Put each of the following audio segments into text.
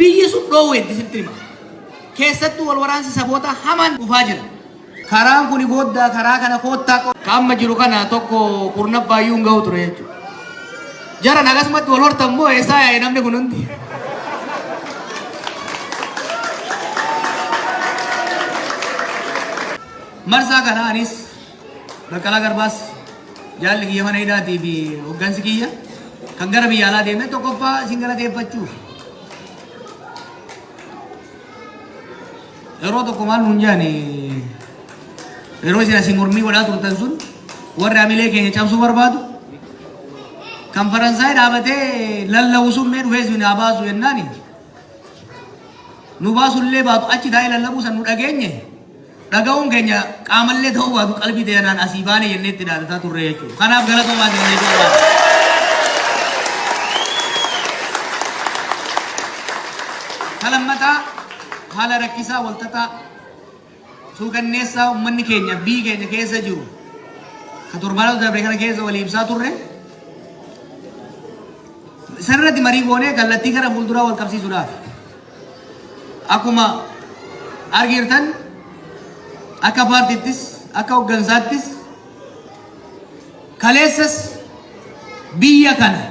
Biyyi sun dhoowweetti sitti hima. Keessattuu wal waraansi sabootaa hamaan dhufaa jira. Karaan kuni gooddaa karaa kana koottaa ka amma jiru kana tokko kurnaffaayyuu hin gahu ture jechuudha. Jaran akkasumatti wal hortan moo eessaa yaa'e namni kun hundi? Marsaa kana anis Baqqalaa Garbaas jaalli kiyya mana hidhaatii fi hoggansi kiyya kan gara biyya alaa deemne tokkoffaa isin galateeffachuuf. Yeroo tokko maal nuun jedhani yeroo isin asii mormii godhaa turtan sun warri hamilee keenya cabsuu barbaadu kan Faransaay dhaabatee lallabu sun mee dhufee isin haa baasu jennaani nu baasullee baatu achi taa'ee lallabuu san nu dhageenye dhaga'uun keenya qaamallee ta'uu baatu qalbii ta'e asii baane jennee itti dhaadataa turre jechuudha. Kanaaf galatoomaa isin jechuu barbaada. Ka lammataa haala rakkisaa walxaxaa suukanneessaa uummanni keenya biyyi keenya keessa jiru ka torbaanota darbe kana keessa walii ibsaa turre sanarratti marii goonee kallattii gara fuulduraa wal qabsiisuudhaaf akkuma argitan akka paartiittis akka hooggansaattis kaleessas biyya kana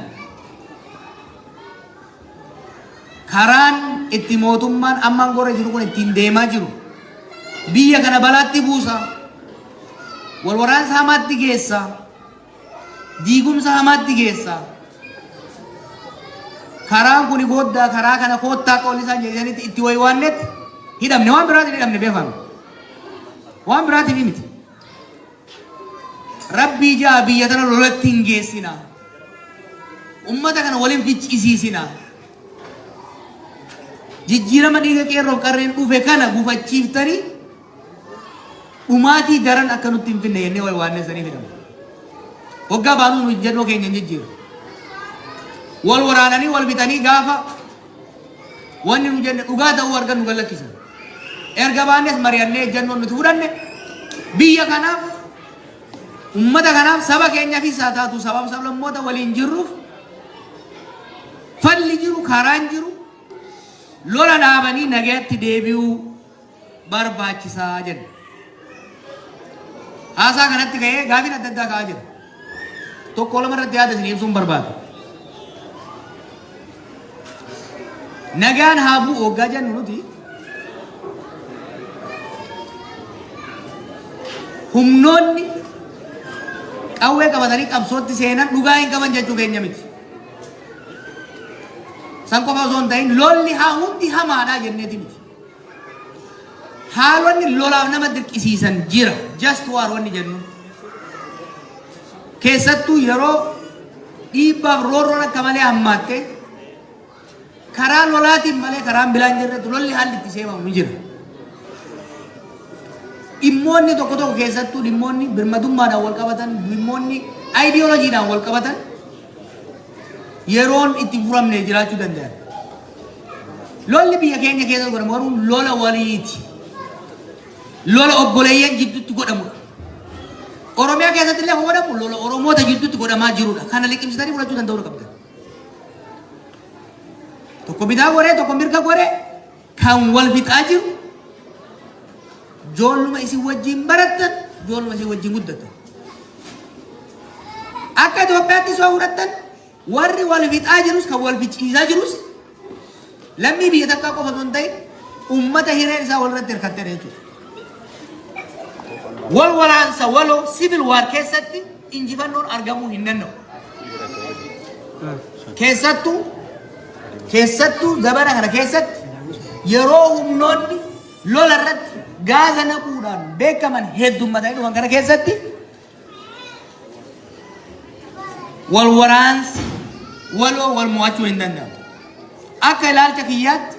Karaan itti mootummaan amma aangoo irra jiru kun ittiin deemaa jiru biyya kana balaatti buusa, wal waraansa hamaatti geessa, diigumsa hamaatti geessa. Karaan kuni gooddaa karaa kana koottaa qoonni isaan jedhanitti itti waywaannetti hidhamne waan biraatiin hidhamne beekame. Waan biraatiin miti. Rabbii ja'a biyya tana lolatti hin geessina. Ummata kana waliin ficcisiisina. Jijjiirama dhiiga qeerroof qarreen dhufe kana gufachiiftanii dhumaatii daran akka nutti hin finne jennee waywaannee sanii fidama. Waggaa baanuu nu ejjennoo keenya hin jijjiiru. Wal waraananii wal bitanii gaafa wanni nu jenne dhugaa ta'uu argan nu gallakkisan. Erga baannes mari'annee ejjennoon nuti fudhanne biyya kanaaf ummata kanaaf saba keenyaafis haa taatu sabaaf sablammoota waliin jirruuf falli jiru karaan jiru lola dhaabanii nagayatti deebi'uu barbaachisaa jenna. Haasaa kanatti ka'ee gaafiin adda addaa ka'aa jira. Tokko lama irratti yaada isin ibsuun barbaada. Nagaan haa bu'u hoggaa jennu nuti humnoonni qawwee qabatanii qabsootti seenan dhugaa hin qaban jechuu keenya miti. San qofa osoo hin ta'in lolli haa hundi hamaadha jenneeti miti. Haalonni lolaaf nama dirqisiisan jira. Just war wanni jennu. Keessattuu yeroo dhiibbaaf roorroon akka malee hammaatte karaa lolaatiin malee karaan bilaan jirretti lolli haalli itti seemamu ni jira. Dhimmoonni tokko tokko keessattuu dhimmoonni birmadummaadhaan wal qabatan, dhimmoonni ayidiyoolojiidhaan wal qabatan yeroon itti furamne jiraachuu danda'an. Lolli biyya keenya keessa godhamu garuu lola waliiti. Lola obboleeyyan jidduutti godhamudha. Oromiyaa keessatti illee kan godhamu lola Oromoota jidduutti godhamaa jirudha. Kana liqimsitanii fudhachuu danda'uu qabdan. Tokko bitaa goree tokko mirga goree kan wal fixaa jiru joolluma isin wajjin barattan joolluma isin wajjin guddattan. Akka Itoophiyaatti soo fudhattan Warri wal fixaa jirus kan wal ficcisiisaa jirus lammii biyya takkaa qofa osoo hin ta'in uummata hireen isaa walirratti hirkattedha jechuudha. Wal waraansa waloo civil war keessatti injifannoon argamuu hin danda'u. Keessattuu keessattuu zabana kana keessatti yeroo humnoonni lola irratti gaaza naquudhaan beekaman heddummatanii dhufan kana keessatti Wal waraansi waloo wal mo'achuu hin danda'amu. Akka ilaalcha kiyyaatti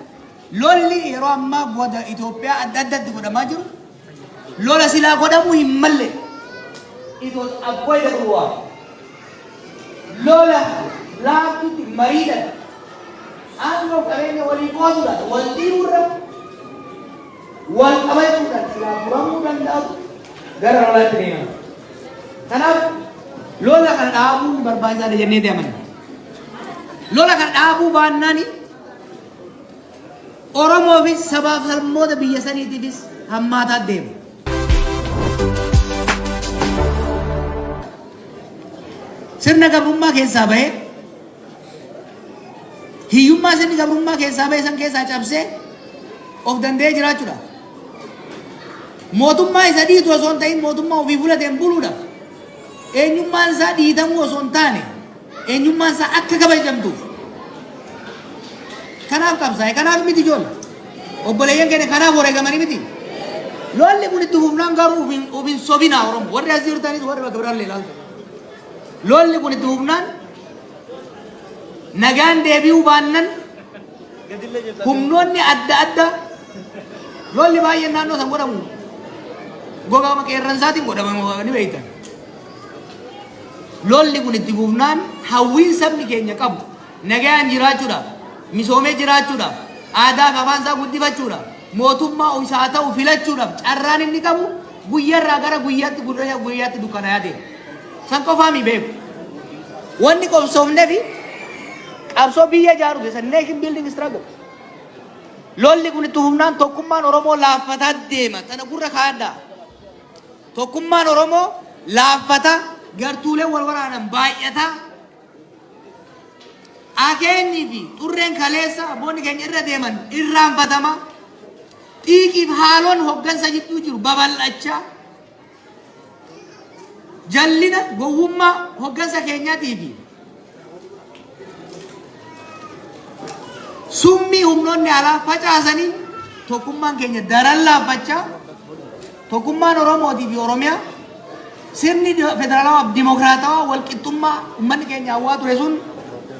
lolli yeroo ammaa goda Itoophiyaa adda addatti godhamaa jiru lola silaa godhamuu hin malle. It was avoidable war. Lola laaftutti mariidhaan aangoo qabeenya walii qooduudhaan wal dhiibuurra wal qabachuudhaan silaa furamuu danda'u gara lolaatti deemama. Kanaaf lola kana dhaabuun barbaachisaadha jennee amanna. Lola kana dhaabuu baannaan Oromoofis sabaaf sablammoota biyya saniitiifis hammaataa deema. Sirna gabrummaa keessaa bahee hiyyummaa sirni gabrummaa keessaa bahe san keessaa cabsee of danda'ee jiraachuudhaaf mootummaa isa dhiitu osoo hin ta'in mootummaa ofii fudhateen buluudhaaf eenyummaan isaa dhiitamuu osoo hin taane eenyummaan isaa akka kabajamtuuf kanaaf qabsaa'e. Kanaaf miti ijoollee obboleeyyan keenya kanaaf wareegamanii miti. Lolli kun itti fufnaan garuu of hin sobinaa. Oromoo warri as jirtanis, warri bakka biraallee ilaaltan, lolli kun itti fufnaan, nagaan deebi'uu baannan, humnoonni adda addaa, lolli baay'een naannoo san godhamu gogaama qeerransaatiin godhama ni beektan. Lolli kun itti fufnaan hawwiin sabni keenya qabu nagaan jiraachuudhaaf, misoomee jiraachuudhaaf, aadaa fi afaan isaa guddifachuudhaaf, mootummaa isaa ta'u filachuudhaaf carraan inni qabu guyyaarraa gara guyyaatti guyyaa guyyaatti dukkanaa'aa deema. San qofaa mi beeku. Wanni qabsoofnee fi qabsoo biyya ijaaru keessa, nation building struggle. Lolli kun itti fufnaan tokkummaan Oromoo laaffataa deema. Tana gurra kaa'adhaa. Tokkummaan Oromoo laaffataa, gartuuleen wal waraanan baay'ataa. Akeenyii fi xurreen kaleessa abboonni keenya irra deeman irraanfatama. Xiiqiif haaloon hoggansa jidduu jiru babal'achaa. Jallina gowwummaa hoggansa keenyaatii fi summii humnoonni alaa facaasanii tokkummaan keenya daran laaffachaa, tokkummaan Oromootii fi Oromiyaa, sirni federaalawaa fi dimokiraatawaa walqixxummaa uummanni keenya hawwaa ture sun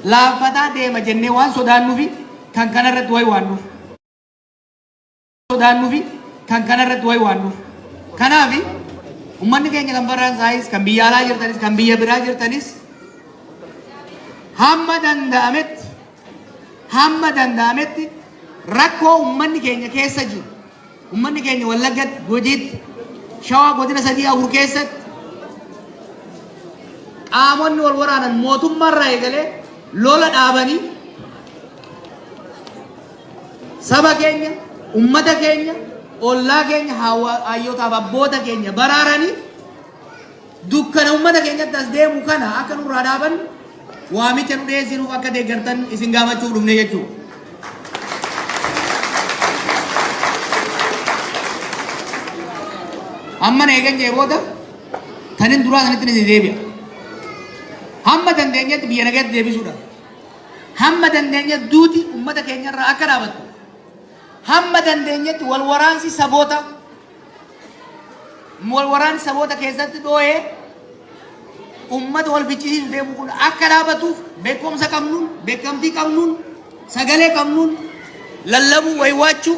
laaffataa deema jennee waan sodaannuufi kan kanarratti wayi waannuuf. Sodaannuufi kan kanarratti wayi waannuuf. Kanaaf uummanni keenya kan Faransaayis, kan biyya alaa jirtanis, kan biyya biraa jirtanis, hamma danda'ametti rakkoo uummanni keenya keessa jiru, uummanni keenya Wallaggatti, Gujiitti, Shawaa godina sadii afur keessatti qaamonni wal waraanan mootummaarraa eegalee lola dhaabanii saba keenya, ummata keenya, ollaa keenya, hayyootaaf abboota keenya baraaranii dukkana ummata keenyatti as deemu kana akka nurraa dhaaban waamicha nu dhiyeessinuuf akka deeggartan isin gaafachuuf dhufne jechuudha. Amma na eegan jee booda tanin duraa sanitti isin deebi'a. Hamma dandeenyetti biyya nagaatti deebisuudhaaf. Hamma dandeenyetti duuti ummata keenyarraa akka dhaabattu. Hamma dandeenyetti wal waraansi saboota keessatti dhoo'ee ummata wal ficcisiisu deemu kun akka dhaabatuuf beekumsa qabnuun, beekamtii qabnuun, sagalee qabnuun lallabuu, waywaachuu,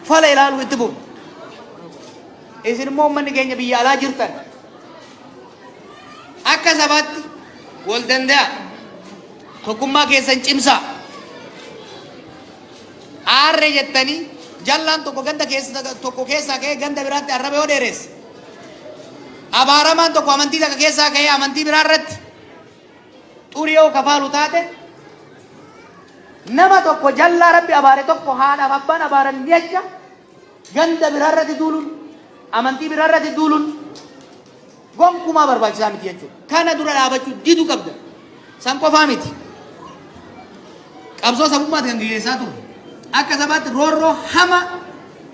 fala ilaaluu itti fufu. Isin immoo uummanni keenya biyya alaa jirtan akka sabaatti wal danda'a. Tokkummaa keessan cimsaa. Aarree jettanii jallaan tokko ganda keessa tokko keessaa ka'ee ganda biraatti arraba yoo dheeresse, abaaramaan tokko amantii takka keessaa ka'ee amantii biraa irratti xurii yoo kafaalu taate, nama tokko jallaa Rabbi abaare tokko haadhaaf abbaan abaaran jecha ganda biraa irratti duuluun, amantii biraa irratti duuluun gonkumaa barbaachisaa miti jechuudha. Kana dura dhaabachuu didu qabda. San qofaa miti. Qabsoo sabummaati kan gaggeessaa turre. Akka sabaatti roorroo hama,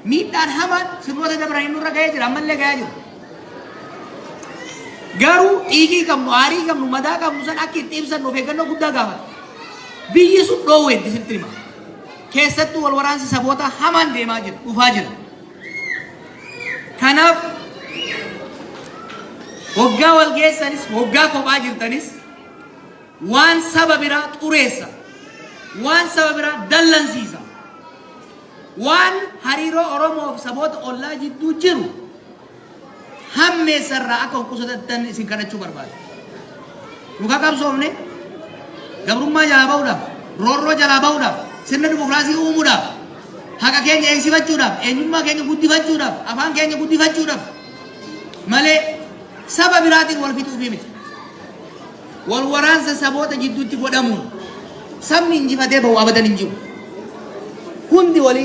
miidhaan hamaan sirnoota dabranii nurra ga'ee jira, ammallee ga'aa jira. Garuu xiiqii qabnu, aarii qabnu, madaa qabnu san akka itti ibsannu of eeggannoo guddaa gaafata. Biyyi sun dhoowweetti sitti hima. Keessattuu wal waraansi saboota hamaan deemaa jira, dhufaa jira. Kanaaf hoggaa wal geessanis, hoggaa kophaa jirtanis, waan saba biraa xureessa, waan saba biraa dallansiisa, waan hariiroo Oromoo fi saboota ollaa jidduu jiru hammeessarraa akka of qusatattan isin kadhachuu barbaada. Nu ka qabsoofne gabrummaa jalaa ba'uudhaaf, roorroo jalaa ba'uudhaaf, sirna dimokiraasii uumuudhaaf, haqa keenya eegsifachuudhaaf, eenyummaa keenya guddifachuudhaaf, afaan keenya guddifachuudhaaf malee saba biraatiin wal fixuufii miti. Wal waraansa saboota jidduutti godhamuun sabni injifatee ba'u abadan hin jiru. Hundi waliin